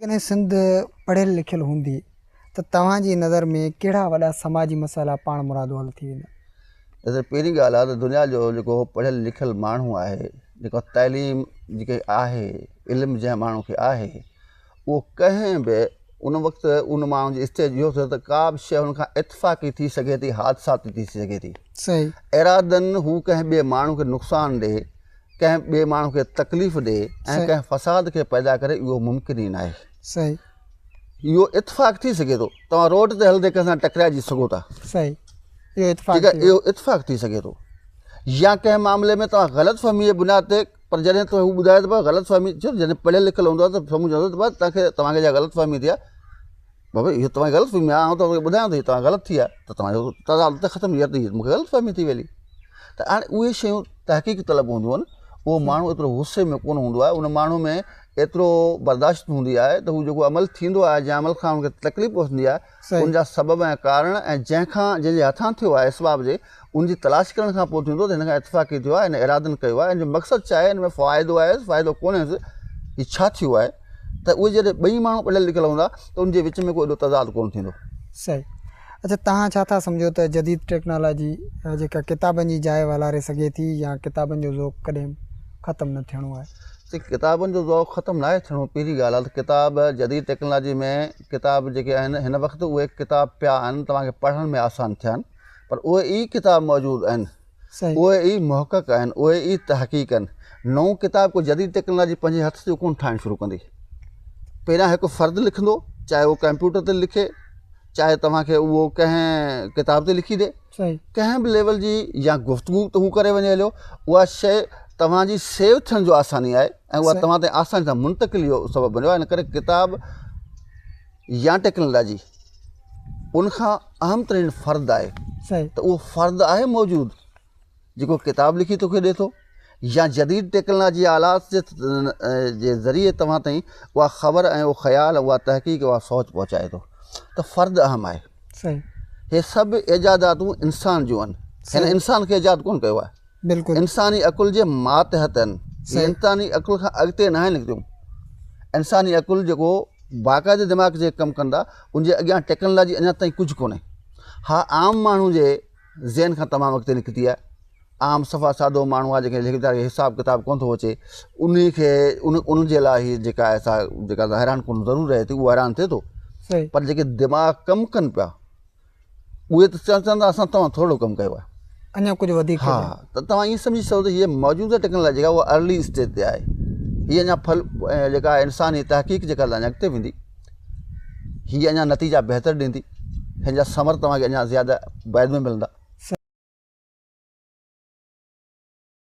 جيڪڏهن سنڌ پڙهيل لکيل هوندي ته توهان جي نظر ۾ ڪهڙا وڏا سماجي مسئلا پاڻ مرادو حل ٿي ويندا؟ ڏسو پهرين ڳالهه آهي ته دنيا جو جيڪو پڙهيل لکيل ماڻهو آهي جيڪا تعليم جيڪي آهي علم جنهن ماڻهو کي آهي اهو ڪنهن به ان وقت ان ماڻهو جي اسٽيج اهو ٿيو ته ڪا به شيء هن کان اتفاقي ٿي سگهي ٿي حادثاتي ٿي سگهي ٿي صحيح ارادن هو ڪنهن ٻئي ماڻهو کي نقصان ڏي ڪنهن ٻئي ماڻهو کي تڪليف ڏئي ۽ ڪنهن فساد کي پيدا ڪري اهو ممڪن ئي ناهي. صحيح. اهو اتفاق ٿي سگهي ٿو توهان روڊ تي هلندي ڪنهن سان ٽڪرائجي سگهو ٿا. صحيح اهو اتفاق ٺيڪ آهي اهو اتفاق ٿي سگهي ٿو يا ڪنهن معاملي ۾ توهان غلط فهمي جي بنياد تي پر جڏهن ته هو ٻڌائي ته غلط فهمي ڇو جڏهن پڙهيل لکيل هوندو آهي ته سمجهندو آهي ته توهان کي توهان کي جا غلط فهمي ٿي آهي بابا اهو توهان جي غلط فهمي آهي آئون توهان کي ٻڌايان ٿو هي توهان غلط ٿي آهي ته توهان جو تضاد ته ختم ٿي ويو مون کي غلط فهمي ٿي وئي ته هاڻي اهي شيون تحقيق طلب هونديون آهن اهو ماڻهو ايترو غصي ۾ ڪونه هوندو آهي ان ماڻهو ۾ ايترو برداشت هوندي آهي ته هو جيڪو عمل ٿيندو آهي جنهن عمل کان هن کي تڪليف پهچندي آهي ان جا سبب ۽ ڪارڻ ۽ جنهن کان جنهن جي هٿان ٿيو آهي اسباب جي ان جي تلاش ڪرڻ کان پوء ٿيندو ته هن کان اتفاقي ٿيو آهي، هن ارادن ڪيو آهي، ان جو مقصد ڇا آهي، ان ۾ فائدو آهي فائدو ڪونهيس، هي ڇا ٿيو آهي ته اهي جڏهن ٻئي ماڻهو پڙهيل لکيل هوندا ته ان جي وچ ۾ ڪو ايڏو تضاد ڪونه ٿيندو. صحيح. اڇا توهان ڇا ٿا سمجهو ته جديد ٽيڪنالاجي جيڪا ڪتابن جي جاء والاري سگهي ٿي يا ڪتابن جو ذوق ڪڏهن به ختم نه ٿيڻو آهي؟ سي ڪتابن جو ذوق ختم ناهي ٿيڻو پهرين ڳالهه آهي ته ڪتاب جديد ٽيڪنالاجي ۾ ڪتاب جيڪي آهن هن وقت اهي ڪتاب پيا آهن توهان کي پڙهڻ ۾ آسان ٿيا آهن پر اهي ئي ڪتاب موجود آهن، اهي ئي محقق آهن، اهي ئي تحقيق آهن. نئون ڪتاب ڪو جديد ٽيڪنالاجي پنهنجي هٿ جو ڪونه ٺاهڻ شروع ڪندي. پهريان هڪ فرد لکندو، چاهي اهو ڪمپيوٽر تي لکي، چاهي توهان کي اهو ڪنهن ڪتاب تي لکي ڏي، ڪنهن به ليول جي يا گفتگو ته هو ڪري وڃي هليو، اها شيء توهان جي سيو ٿيڻ جو آساني آهي ۽ اها توهان تائين آساني سان منتقلي جو سبب بنيو آهي، ان ڪري ڪتاب يا ٽيڪنالاجي ان کان اهم ترين فرد آهي ته اهو فرد آهي موجود جيڪو ڪتاب لکي توکي ڏي ٿو يا جديد ٽيڪنالاجي آلات جي ذريعي توهان تائين اها خبر ۽ اهو خيال اها تحقيق اها سوچ پهچائي ٿو ته فرد اهم آهي هي سڀ ايجاداتون انسان جون آهن هن انسان کي ايجاد ڪون ڪيو آهي بلڪل انساني عقل جي ماتحت آهن انساني عقل کان اڳتي ناهن نڪتيون انساني عقل جيڪو باقاعدي دماغ جي ڪم ڪندا ان جي اڳيان ٽيڪنالاجي اڃا تائين ڪجهه ڪونهي ها عام ماڻهو جي ذهن کان تمام اڳتي نڪتي آهي عام صفا سادو ماڻهو آهي جنهن کي ويچاري کي حساب ڪتاب ڪونه ٿو اچي ان کي ان ان جي لاء هي جيڪا آهي سا جيڪا حيران ڪن ضرور رهي ٿي اهو حيران ٿئي ٿو پر جيڪي دماغ ڪم ڪن پيا اهي ته چون ٿا اسان توهان ٿورو ڪم ڪيو آهي اڃا ڪجهه وڌيڪ ها ته توهان ائين سمجهي سگهو ته هيء موجوده ٽيڪنالاجي جيڪا اها ارلي اسٽيج تي آهي هي اڃا ڦل جيڪا انساني تحقيق جيڪا اڃا اڳتي ويندي هي اڃا نتيجا بهتر ڏيندي هن جا ثمر توهان کي اڃا زياده بعد ۾ ملندا.